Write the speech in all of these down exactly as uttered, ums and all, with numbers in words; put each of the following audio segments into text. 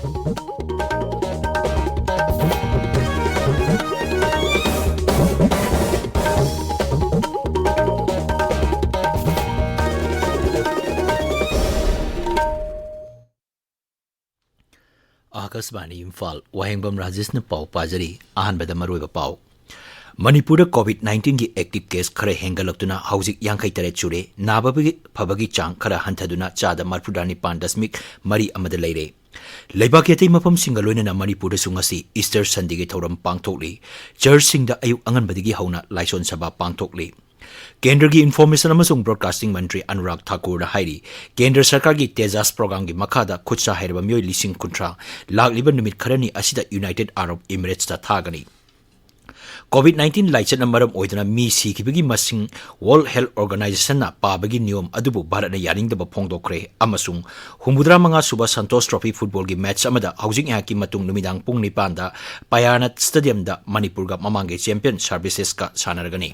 ꯑꯥꯀꯥꯁꯕꯥꯅꯤ ꯏꯝꯐꯥꯜ, ꯋꯥꯍꯦꯡꯕꯝ ꯔꯥꯖꯦꯁꯅ ꯄꯥꯎ ꯄꯥꯖꯔꯤ꯫ ꯑꯍꯥꯟꯕꯗ ꯃꯔꯨꯑꯣꯏꯕ ꯄꯥꯎ꯫ ꯃꯅꯤꯄꯨꯔꯗ COVID nineteenꯒꯤ active case ꯈꯔ ꯍꯦꯟꯒꯠꯂꯛꯇꯨꯅ ꯍꯧꯖꯤꯛ ꯌꯥꯡꯈꯩ ꯇꯔꯦꯠ ꯁꯨꯔꯦ꯫ ꯅꯥꯕꯒꯤ ꯐꯕꯒꯤ ꯆꯥꯡ ꯈꯔ ꯍꯟꯊꯗꯨꯅ ꯆꯥꯗ ꯃꯔꯤꯐꯨꯇꯔꯥ ꯅꯤꯄꯥꯟ ꯗꯁꯃꯤꯛ ꯃꯔꯤ ꯑꯃꯗ ꯂꯩꯔꯦ꯫ ꯂꯩꯕꯥꯛꯀꯤ ꯑꯇꯩ ꯃꯐꯝꯁꯤꯡꯒ ꯂꯣꯏꯅꯅ ꯃꯅꯤꯄꯨꯔꯗꯁꯨ ꯉꯁꯤ Easter Sundayꯒꯤ ꯊꯧꯔꯝ ꯄꯥꯡꯊꯣꯛꯂꯤ꯫ Churchꯁꯤꯡꯗ ꯑꯌꯨꯛ ꯑꯉꯟꯕꯗꯒꯤ ꯍꯧꯅ ꯂꯥꯏꯁꯣꯟ ꯁꯚꯥ ꯄꯥꯡꯊꯣꯛꯂꯤ꯫ ꯀꯦꯟꯗ꯭ꯔꯒꯤ Information ꯑꯃꯁꯨꯡ Broadcasting ꯃꯟꯇ꯭ꯔꯤ ꯑꯅꯨꯔꯥꯒ ꯊꯥꯀꯨꯔꯅ ꯍꯥꯏꯔꯤ, ꯀꯦꯟꯗ꯭ꯔ ꯁꯔꯀꯥꯔꯒꯤ Tejas programꯒꯤ ꯃꯈꯥꯗ ꯈꯨꯠꯁꯥ ꯍꯩꯔꯕ ꯃꯤꯑꯣꯏ ꯂꯤꯁꯤꯡ ꯀꯨꯟꯊ꯭ꯔꯥ ꯂꯥꯛꯂꯤꯕ ꯅꯨꯃꯤꯠ ꯈꯔꯅꯤ ꯑꯁꯤꯗ United Arab Emiratesꯇ ꯊꯥꯒꯅꯤ꯫ COVID nineteen ꯂꯥꯏꯆꯠꯅ ꯃꯔꯝ ꯑꯣꯏꯗꯨꯅ ꯃꯤ ꯁꯤꯈꯤꯕꯒꯤ ꯃꯁꯤꯡ World Health Organizationꯅ ꯄꯥꯕꯒꯤ ꯅꯤꯌꯣꯝ ꯑꯗꯨꯕꯨ ꯚꯥꯔꯠꯅ ꯌꯥꯅꯤꯡꯗꯕ ꯐꯣꯡꯗꯣꯛꯈ꯭ꯔꯦ ꯑꯃꯁꯨꯡ ꯍꯨꯝꯐꯨꯇꯔꯥ ꯃꯉꯥ ꯁꯨꯕ Santosh Trophy footballꯒꯤ match ꯑꯃꯗ ꯍꯧꯖꯤꯛ ꯉꯥꯏꯍꯥꯛꯀꯤ ꯃꯇꯨꯡ ꯅꯨꯃꯤꯗꯥꯡ ꯄꯨꯡ ꯅꯤꯄꯥꯟꯗ Payanad Stadiumꯗ ꯃꯅꯤꯄꯨꯔꯒ ꯃꯃꯥꯡꯒꯤ champion Servicesꯀ ꯁꯥꯟꯅꯔꯒꯅꯤ꯫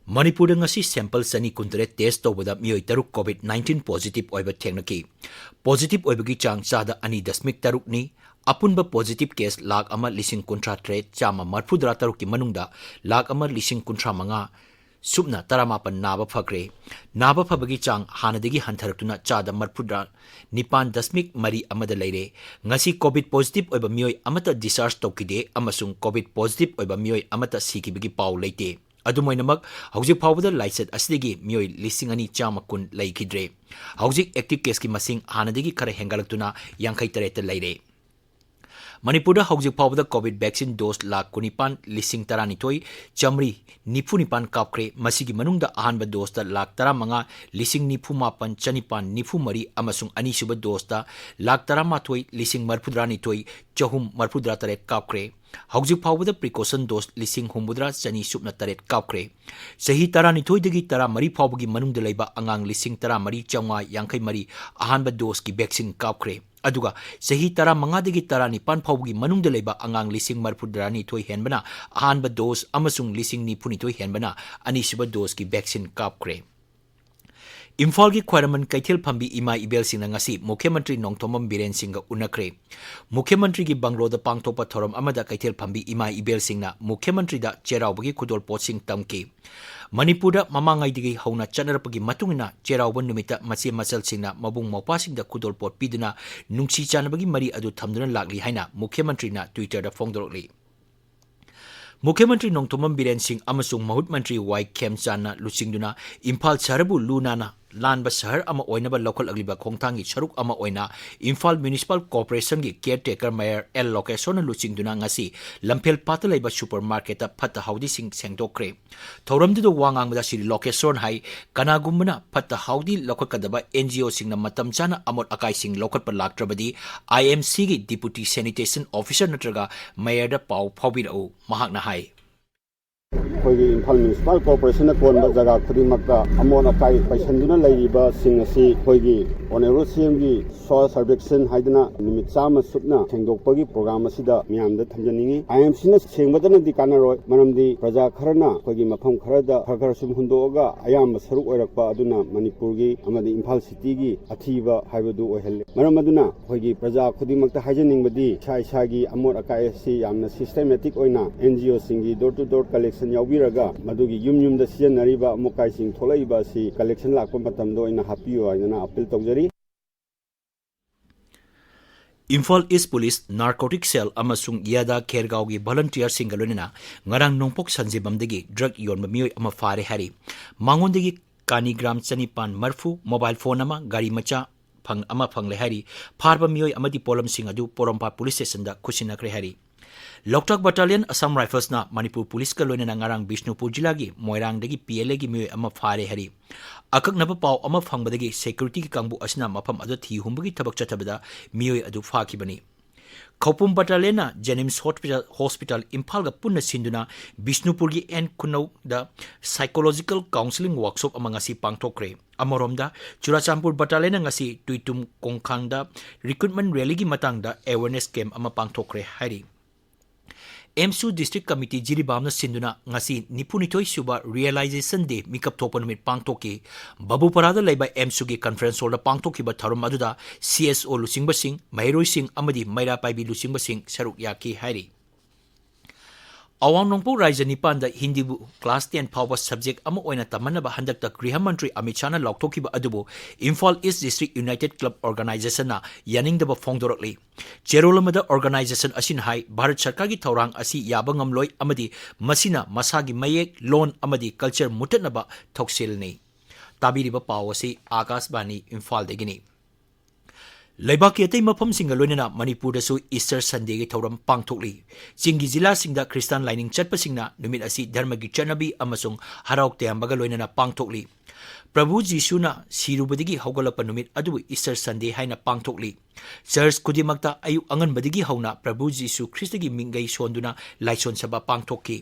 ꯃꯅꯤꯄꯨꯔꯗ ꯉꯁꯤ sample ꯆꯅꯤ ꯀꯨꯟꯇꯔꯦꯠ test ꯇꯧꯕꯗ ꯃꯤꯑꯣꯏ ꯇꯔꯨꯛ COVID nineteen positive ꯑꯣꯏꯕ ꯊꯦꯡꯅꯈꯤ꯫ Positive ꯑꯣꯏꯕꯒꯤ ꯆꯥꯡ ꯆꯥꯗ ꯑꯅꯤ ꯗꯁꯃꯤꯛ ꯇꯔꯨꯛꯅꯤ꯫ ꯑꯄꯨꯟꯕ positive case ꯂꯥꯈ ꯑꯃ ꯂꯤꯁꯤꯡ ꯀꯨꯟꯊ꯭ꯔꯥ ꯇꯔꯦꯠ ꯆꯥꯝꯃ ꯃꯔꯤꯐꯨꯇꯔꯥ ꯇꯔꯨꯛꯀꯤ ꯃꯅꯨꯡꯗ ꯂꯥꯈ ꯑꯃ ꯂꯤꯁꯤꯡ ꯀꯨꯟꯊ꯭ꯔꯥ ꯃꯉꯥ ꯁꯨꯞꯅ ꯇꯔꯥꯃꯥꯄꯟ ꯅꯥꯕ ꯐꯈ꯭ꯔꯦ꯫ ꯅꯥꯕ ꯐꯕꯒꯤ ꯆꯥꯡ ꯍꯥꯟꯅꯗꯒꯤ ꯍꯟꯊꯔꯛꯇꯨꯅ ꯆꯥꯗ ꯃꯔꯤꯐꯨꯇꯔꯥ ꯅꯤꯄꯥꯟ ꯗꯁꯃꯤꯛ ꯃꯔꯤ ꯑꯃꯗ ꯂꯩꯔꯦ꯫ ꯉꯁꯤ COVID positive ꯑꯣꯏꯕ ꯃꯤꯑꯣꯏ ꯑꯃꯠꯇ discharge ꯇꯧꯈꯤꯗꯦ ꯑꯃꯁꯨꯡ COVID positive ꯑꯣꯏꯕ ꯃꯤꯑꯣꯏ ꯑꯃꯠꯇ ꯁꯤꯈꯤꯕꯒꯤ ꯄꯥꯎ ꯂꯩꯇꯦ꯫ ꯑꯗꯨꯝ ꯑꯣꯏꯅꯃꯛ, ꯍꯧꯖꯤꯛ ꯐꯥꯎꯕꯗ ꯂꯥꯏꯆꯠ ꯑꯁꯤꯗꯒꯤ ꯃꯤꯑꯣꯏ ꯂꯤꯁꯤꯡ ꯑꯅꯤ ꯆꯥꯝꯃ ꯀꯨꯟ ꯂꯩꯈꯤꯗ꯭ꯔꯦ꯫ ꯍꯧꯖꯤꯛ active caseꯀꯤ ꯃꯁꯤꯡ ꯍꯥꯟꯅꯗꯒꯤ ꯈꯔ ꯍꯦꯟꯒꯠꯂꯛꯇꯨꯅ ꯌꯥꯡꯈꯩ ꯇꯔꯦꯠꯇ ꯂꯩꯔꯦ꯫ ꯃꯅꯤꯄꯨꯔꯗ ꯍꯧꯖꯤꯛ ꯐꯥꯎꯕꯗ COVID vaccine dose ꯂꯥꯈ ꯀꯨꯟꯅꯤꯄꯥꯟ ꯂꯤꯁꯤꯡ ꯇꯔꯥꯅꯤꯊꯣꯏ ꯆꯥꯃꯔꯤ ꯅꯤꯐꯨ ꯅꯤꯄꯥꯟ ꯀꯥꯞꯈ꯭ꯔꯦ꯫ ꯃꯁꯤꯒꯤ ꯃꯅꯨꯡꯗ ꯑꯍꯥꯟꯕ doseꯇ ꯂꯥꯈ ꯇꯔꯥꯃꯉꯥ ꯂꯤꯁꯤꯡ ꯅꯤꯐꯨ ꯃꯥꯄꯟ ꯆꯅꯤꯄꯥꯟ ꯅꯤꯐꯨ ꯃꯔꯤ ꯑꯃꯁꯨꯡ ꯑꯅꯤꯁꯨꯕ doseꯇ ꯂꯥꯈ ꯇꯔꯥꯃꯥꯊꯣꯏ ꯂꯤꯁꯤꯡ ꯃꯔꯤꯐꯨꯇꯔꯥꯅꯤꯊꯣꯏ ꯆꯍꯨꯝ ꯃꯔꯤꯐꯨꯇꯔꯥ ꯇꯔꯦꯠ ꯀꯥꯞꯈ꯭ꯔꯦ꯫ ꯍꯧꯖꯤꯛ ꯐꯥꯎꯕꯗ precaution dose ꯂꯤꯁꯤꯡ ꯍꯨꯝꯐꯨꯇꯔꯥ ꯆꯅꯤ ꯁꯨꯞꯅ ꯇꯔꯦꯠ ꯀꯥꯞꯈ꯭ꯔꯦ꯫ ꯆꯍꯤ ꯇꯔꯥꯅꯤꯊꯣꯏꯗꯒꯤ ꯇꯔꯥꯃꯔꯤ ꯐꯥꯎꯕꯒꯤ ꯃꯅꯨꯡꯗ ꯂꯩꯕ ꯑꯉꯥꯡ ꯂꯤꯁꯤꯡ ꯇꯔꯥꯃꯔꯤ ꯆꯥꯝꯃꯉꯥ ꯌꯥꯡꯈꯩ ꯃꯔꯤ ꯑꯍꯥꯟꯕ doseꯀꯤ vaccine ꯀꯥꯞꯈ꯭ꯔꯦ꯫ ꯑꯗꯨꯒ ꯆꯍꯤ ꯇꯔꯥꯃꯉꯥꯗꯒꯤ ꯇꯔꯥꯅꯤꯄꯥꯟ ꯐꯥꯎꯕꯒꯤ ꯃꯅꯨꯡꯗ ꯂꯩꯕ ꯑꯉꯥꯡ ꯂꯤꯁꯤꯡ ꯃꯔꯤꯐꯨꯇꯔꯥꯅꯤꯊꯣꯏ ꯍꯦꯟꯕꯅ ꯑꯍꯥꯟꯕ dose ꯑꯃꯁꯨꯡ ꯂꯤꯁꯤꯡ ꯅꯤꯐꯨꯅꯤꯊꯣꯏ ꯍꯦꯟꯕꯅ ꯑꯅꯤꯁꯨꯕ doseꯀꯤ vaccine ꯀꯥꯞꯈ꯭ꯔꯦ꯫ ꯏꯝꯐꯥꯜꯒꯤ ꯈ꯭ꯋꯥꯏꯔꯝꯕꯟ ꯀꯩꯊꯦꯜ ꯐꯝꯕꯤ ꯏꯃꯥ ꯏꯕꯦꯜꯁꯤꯡꯅ ꯉꯁꯤ ꯃꯨꯈ꯭ꯌ ꯃꯟꯇ꯭ꯔꯤ ꯅꯣꯡꯊꯣꯝꯕꯝ ꯕꯤꯔꯦꯟ ꯁꯤꯡꯒ ꯎꯅꯈ꯭ꯔꯦ꯫ ꯃꯨꯈ꯭ꯌ ꯃꯟꯇ꯭ꯔꯤꯒꯤ ꯕꯪꯒ꯭ꯂꯣꯗ ꯄꯥꯡꯊꯣꯛꯄ ꯊꯧꯔꯝ ꯑꯃꯗ ꯀꯩꯊꯦꯜ ꯐꯝꯕꯤ ꯏꯃꯥ ꯏꯕꯦꯜꯁꯤꯡꯅ ꯃꯨꯈ꯭ꯌ ꯃꯟꯇ꯭ꯔꯤꯗ ꯆꯩꯔꯥꯎꯕꯒꯤ ꯈꯨꯗꯣꯜꯄꯣꯠꯁꯤꯡ ꯇꯝꯈꯤ꯫ ꯃꯅꯤꯄꯨꯔꯗ ꯃꯃꯥꯡꯉꯩꯗꯒꯤ ꯍꯧꯅ ꯆꯠꯅꯔꯛꯄꯒꯤ ꯃꯇꯨꯡ ꯏꯟꯅ ꯆꯩꯔꯥꯎꯕ ꯅꯨꯃꯤꯠꯇ ꯃꯆꯦ ꯃꯆꯜꯁꯤꯡꯅ ꯃꯕꯨꯡ ꯃꯧꯄ꯭ꯋꯥꯁꯤꯡꯗ ꯈꯨꯗꯣꯜꯄꯣꯠ ꯄꯤꯗꯨꯅ ꯅꯨꯡꯁꯤ ꯆꯥꯟꯅꯕꯒꯤ ꯃꯔꯤ ꯑꯗꯨ ꯊꯝꯗꯨꯅ ꯂꯥꯛꯂꯤ ꯍꯥꯏꯅ ꯃꯨꯈ꯭ꯌ ꯃꯟꯇ꯭ꯔꯤꯅ Twitterꯗ ꯐꯣꯡꯗꯣꯔꯛꯂꯤ꯫ ꯃꯨꯈ꯭ꯌ ꯃꯟꯇ꯭ꯔꯤ ꯅꯣꯡꯊꯣꯝꯕꯝ ꯕꯤꯔꯦꯟ ꯁꯤꯡ ꯑꯃꯁꯨꯡ ꯃꯍꯨꯠ ꯃꯟꯇ꯭ꯔꯤ ꯋꯥꯏ ꯈꯦꯝꯆꯥꯟꯅ ꯂꯨꯆꯤꯡꯗꯨꯅ ꯏꯝꯐꯥꯜ ꯁꯍꯔꯕꯨ ꯂꯨ ꯅꯥꯟꯅ ꯂꯥꯟꯕ ꯁꯍꯔ ꯑꯃ ꯑꯣꯏꯅꯕ ꯂꯧꯈꯠꯂꯛꯂꯤꯕ ꯈꯣꯡꯊꯥꯡꯒꯤ ꯁꯔꯨꯛ ꯑꯃ ꯑꯣꯏꯅ ꯏꯝꯐꯥꯜ Municipal Corporationꯒꯤ caretaker mayor ꯑꯦꯜ ꯂꯣꯀꯦꯁꯣꯔꯅ ꯂꯨꯆꯤꯡꯗꯨꯅ ꯉꯁꯤ ꯂꯝꯐꯦꯜ ꯄꯥꯠꯇ ꯂꯩꯕ supermarketꯇ ꯐꯠꯇ ꯍꯥꯎꯗꯤꯁꯤꯡ ꯁꯦꯡꯗꯣꯛꯈ꯭ꯔꯦ꯫ ꯊꯧꯔꯝꯗꯨꯗ ꯋꯥ ꯉꯥꯡꯕꯗ ꯁ꯭ꯔꯤ ꯂꯣꯀꯦꯁꯣꯔꯅ ꯍꯥꯏ, ꯀꯅꯥꯒꯨꯝꯕꯅ ꯐꯠꯇ ꯍꯥꯎꯗꯤ ꯂꯧꯈꯠꯀꯗꯕ NGOꯁꯤꯡꯅ ꯃꯇꯝ ꯆꯥꯅ ꯑꯃꯣꯠ ꯑꯀꯥꯏꯁꯤꯡ ꯂꯧꯈꯠꯄ ꯂꯥꯛꯇ꯭ꯔꯕꯗꯤ IMCꯒꯤ Deputy Sanitation Officer ꯅꯠꯇ꯭ꯔꯒ mayorꯗ ꯄꯥꯎ ꯐꯥꯎꯕꯤꯔꯛꯎ, ꯃꯍꯥꯛꯅ ꯍꯥꯏ꯫ ꯑꯩꯈꯣꯏꯒꯤ ꯏꯝꯐꯥꯜ Municipal Corporationꯅ ꯀꯣꯟꯕ ꯖꯒꯥ ꯈꯨꯗꯤꯡꯃꯛꯇ ꯑꯃꯣꯠ ꯑꯀꯥꯏ ꯄꯩꯁꯟꯗꯨꯅ ꯂꯩꯔꯤꯕꯁꯤꯡ ꯑꯁꯤ ꯑꯩꯈꯣꯏꯒꯤ Honourable CMꯒꯤ soil survection ꯍꯥꯏꯗꯅ ꯅꯨꯃꯤꯠ ꯆꯥꯝꯃ ꯆꯨꯞꯅ ꯁꯦꯡꯗꯣꯛꯄꯒꯤ program ꯑꯁꯤꯗ ꯃꯤꯌꯥꯝꯗ ꯊꯝꯖꯅꯤꯡꯉꯤ꯫ IMCꯅ ꯁꯦꯡꯕꯇꯅꯗꯤ ꯀꯥꯟꯅꯔꯣꯏ, ꯃꯔꯝꯗꯤ ꯄ꯭ꯔꯖꯥ ꯈꯔꯅ ꯑꯩꯈꯣꯏꯒꯤ ꯃꯐꯝ ꯈꯔꯗ ꯈꯔ ꯈꯔ ꯁꯨꯝ ꯍꯨꯟꯗꯣꯛꯑꯒ ꯑꯌꯥꯝꯕ ꯁꯔꯨꯛ ꯑꯣꯏꯔꯛꯄ ꯑꯗꯨꯅ ꯃꯅꯤꯄꯨꯔꯒꯤ ꯑꯃꯗꯤ ꯏꯝꯐꯥꯜ cityꯒꯤ ꯑꯊꯤꯕ ꯍꯥꯏꯕꯗꯨ ꯑꯣꯏꯍꯜꯂꯤ꯫ ꯃꯔꯝ ꯑꯗꯨꯅ ꯑꯩꯈꯣꯏꯒꯤ ꯄ꯭ꯔꯖꯥ ꯈꯨꯗꯤꯡꯃꯛꯇ ꯍꯥꯏꯖꯅꯤꯡꯕꯗꯤ ꯏꯁꯥ ꯏꯁꯥꯒꯤ ꯑꯃꯣꯠ ꯑꯀꯥꯏ ꯑꯁꯤ ꯌꯥꯝꯅ systematic ꯑꯣꯏꯅ NGOꯁꯤꯡꯒꯤ door to door collection ꯌꯥꯎꯕꯤꯔꯒ ꯃꯗꯨꯒꯤ ꯌꯨꯝ ꯌꯨꯝꯗ ꯁꯤꯖꯤꯟꯅꯔꯤꯕ ꯑꯃꯣꯠ ꯑꯀꯥꯏꯁꯤꯡ ꯊꯣꯛꯂꯛꯏꯕ ꯑꯁꯤ collection ꯂꯥꯛꯄ ꯃꯇꯝꯗ ꯑꯣꯏꯅ ꯍꯥꯞꯄꯤꯌꯨ ꯍꯥꯏꯗꯅ appeal ꯇꯧꯖꯔꯤ꯫ Imphal East Police Narcotic Cell ꯑꯃꯁꯨꯡ ꯌꯥꯗꯥ ꯈꯦꯔꯒꯥꯎꯒꯤ volunteerꯁꯤꯡꯒ ꯂꯣꯏꯅꯅ ꯉꯔꯥꯡ ꯅꯣꯡꯄꯣꯛ ꯁꯟꯖꯤꯕꯝꯗꯒꯤ drug ꯌꯣꯟꯕ ꯃꯤꯑꯣꯏ ꯑꯃ ꯐꯥꯔꯦ ꯍꯥꯏꯔꯤ꯫ ꯃꯉꯣꯟꯗꯒꯤ ꯀꯥꯅꯤ gram ꯆꯅꯤꯄꯥꯟ ꯃꯔꯤꯐꯨ, mobile phone ꯑꯃ, ꯒꯥꯔꯤ ꯃꯆꯥ ꯐꯪ-, ꯑꯃ ꯐꯪꯂꯦ ꯍꯥꯏꯔꯤ꯫ ꯐꯥꯔꯕ ꯃꯤꯑꯣꯏ ꯑꯃꯗꯤ ꯄꯣꯠꯂꯝꯁꯤꯡ ꯑꯗꯨ ꯄꯣꯔꯣꯝꯄꯥꯠ police stationꯗ ꯈꯨꯠꯁꯤꯟꯅꯈ꯭ꯔꯦ ꯍꯥꯏꯔꯤ꯫ ꯂꯣꯛꯇꯥꯛ Battalionꯅ Assam Riflesꯅ ꯃꯅꯤꯄꯨꯔ policeꯀ ꯂꯣꯏꯅꯅ ꯉꯔꯥꯡ ꯕꯤꯁꯅꯨꯄꯨꯔ ꯖꯤꯂꯥꯒꯤ ꯃꯣꯏꯔꯥꯡꯗꯒꯤ PLAꯒꯤ ꯃꯤꯑꯣꯏ ꯑꯃ ꯐꯥꯔꯦ ꯍꯥꯏꯔꯤ꯫ ꯑꯀꯛꯅꯕ ꯄꯥꯎ ꯑꯃ ꯐꯪꯕꯗꯒꯤ securityꯒꯤ ꯀꯥꯡꯕꯨ ꯑꯁꯤꯅ ꯃꯐꯝ ꯑꯗꯨꯗ ꯊꯤ ꯍꯨꯝꯕꯒꯤ ꯊꯕꯛ ꯆꯠꯊꯕꯗ ꯃꯤꯑꯣꯏ ꯑꯗꯨ ꯐꯥꯈꯤꯕꯅꯤ꯫ ꯈꯧꯄꯨꯝ ꯕꯇꯥꯂꯤꯌꯟꯅ ꯖꯦꯅꯤꯝꯁ ꯍꯣꯁꯄꯤꯇꯥꯜ, ꯍꯣꯁꯄꯤꯇꯥꯜ ꯏꯝꯐꯥꯜꯒ ꯄꯨꯟꯅ ꯁꯤꯟꯗꯨꯅ ꯕꯤꯁꯅꯨꯄꯨꯔꯒꯤ ꯑꯦꯟ ꯈꯨꯅꯧꯗ psychological counselling workshop ꯑꯃ ꯉꯁꯤ ꯄꯥꯡꯊꯣꯛꯈ꯭ꯔꯦ꯫ ꯑꯃꯔꯣꯝꯗ, ꯆꯨꯔꯥꯆꯥꯟꯄꯨꯔ ꯕꯇꯥꯂꯤꯌꯟꯅ ꯉꯁꯤ ꯇꯨꯏꯇꯨꯝ ꯀꯣꯡꯈꯥꯡꯗ recruitment rallyꯒꯤ ꯃꯇꯥꯡꯗ awareness camp ꯑꯃ ꯄꯥꯡꯊꯣꯛꯈ꯭ꯔꯦ ꯍꯥꯏꯔꯤ꯫ ꯑꯦꯝꯁꯨ District Committee ꯖꯤꯔꯤꯕꯥꯝꯅ ꯁꯤꯟꯗꯨꯅ ꯉꯁꯤ ꯅꯤꯐꯨꯅꯤꯊꯣꯏ ꯁꯨꯕ Realization Day ꯃꯤꯀꯞ ꯊꯣꯛꯄ ꯅꯨꯃꯤꯠ ꯄꯥꯡꯊꯣꯛꯈꯤ꯫ ꯕꯕꯨꯄꯥꯔꯥꯗ ꯂꯩꯕ ꯑꯦꯝꯁꯨꯒꯤ conference hallꯗ ꯄꯥꯡꯊꯣꯛꯈꯤꯕ ꯊꯧꯔꯝ ꯑꯗꯨꯗ CSO ꯂꯨꯆꯤꯡꯕꯁꯤꯡ, ꯃꯍꯩꯔꯣꯏꯁꯤꯡ ꯑꯃꯗꯤ ꯃꯩꯔꯥ ꯄꯥꯏꯕꯤ ꯂꯨꯆꯤꯡꯕꯁꯤꯡ ꯁꯔꯨꯛ ꯌꯥꯈꯤ ꯍꯥꯏꯔꯤ꯫ ꯑꯋꯥꯡ ꯅꯣꯡꯄꯣꯛ ꯔꯥꯏꯖ꯭ꯌ ꯅꯤꯄꯥꯟꯗ ꯍꯤꯟꯗꯤꯕꯨ class ten ꯐꯥꯎꯕ subject ꯑꯃ ꯑꯣꯏꯅ ꯇꯝꯍꯟꯅꯕ ꯍꯟꯗꯛꯇ ꯒ꯭ꯔꯤꯍ ꯃꯟꯇ꯭ꯔꯤ ꯑꯃꯤꯠ ꯁꯥꯍꯅ ꯂꯥꯎꯊꯣꯛꯈꯤꯕ ꯑꯗꯨꯕꯨ Imphal East District United Club Organizationꯅ ꯌꯥꯅꯤꯡꯗꯕ ꯐꯣꯡꯗꯣꯔꯛꯂꯤ꯫ ꯆꯦꯔꯣꯜ ꯑꯃꯗ organization ꯑꯁꯤꯅ ꯍꯥꯏ, ꯚꯥꯔꯠ ꯁꯔꯀꯥꯔꯒꯤ ꯊꯧꯔꯥꯡ ꯑꯁꯤ ꯌꯥꯕ ꯉꯝꯂꯣꯏ ꯑꯃꯗꯤ ꯃꯁꯤꯅ ꯃꯁꯥꯒꯤ ꯃꯌꯦꯛ, ꯂꯣꯟ ꯑꯃꯗꯤ culture ꯃꯨꯠꯊꯠꯅꯕ ꯊꯧꯁꯤꯜꯅꯤ꯫ ꯇꯥꯕꯤꯔꯤꯕ ꯄꯥꯎ ꯑꯁꯤ ꯑꯥꯀꯥꯁꯕꯥꯅꯤ ꯏꯝꯐꯥꯜꯗꯒꯤꯅꯤ꯫ ꯂꯩꯕꯥꯛꯀꯤ ꯑꯇꯩ ꯃꯐꯝꯁꯤꯡꯒ ꯂꯣꯏꯅꯅ ꯃꯅꯤꯄꯨꯔꯗꯁꯨ Easter Sundayꯒꯤ ꯊꯧꯔꯝ ꯄꯥꯡꯊꯣꯛꯂꯤ꯫ ꯆꯤꯡꯒꯤ ꯖꯤꯂꯥꯁꯤꯡꯗ ꯈ꯭ꯔꯤꯁꯇꯥꯟ ꯂꯥꯏꯅꯤꯡ ꯆꯠꯄꯁꯤꯡꯅ ꯅꯨꯃꯤꯠ ꯑꯁꯤ ꯙꯔꯃꯒꯤ ꯆꯠꯅꯕꯤ ꯑꯃꯁꯨꯡ ꯍꯔꯥꯎ ꯇꯌꯥꯝꯕꯒ ꯂꯣꯏꯅꯅ ꯄꯥꯡꯊꯣꯛꯂꯤ꯫ ꯄ꯭ꯔꯚꯨ ꯖꯤꯁꯨꯅ ꯁꯤꯔꯨꯕꯗꯒꯤ ꯍꯧꯒꯠꯂꯛꯄ ꯅꯨꯃꯤꯠ ꯑꯗꯨꯕꯨ Easter Sunday ꯍꯥꯏꯅ ꯄꯥꯡꯊꯣꯛꯂꯤ꯫ Church ꯈꯨꯗꯤꯡꯃꯛꯇ ꯑꯌꯨꯛ ꯑꯉꯟꯕꯗꯒꯤ ꯍꯧꯅ ꯄ꯭ꯔꯚꯨ ꯖꯤꯁꯨ ꯈ꯭ꯔꯤꯁꯇꯒꯤ ꯃꯤꯡꯒꯩ ꯁꯣꯟꯗꯨꯅ ꯂꯥꯏꯁꯣꯟ ꯁꯚꯥ ꯄꯥꯡꯊꯣꯛꯈꯤ꯫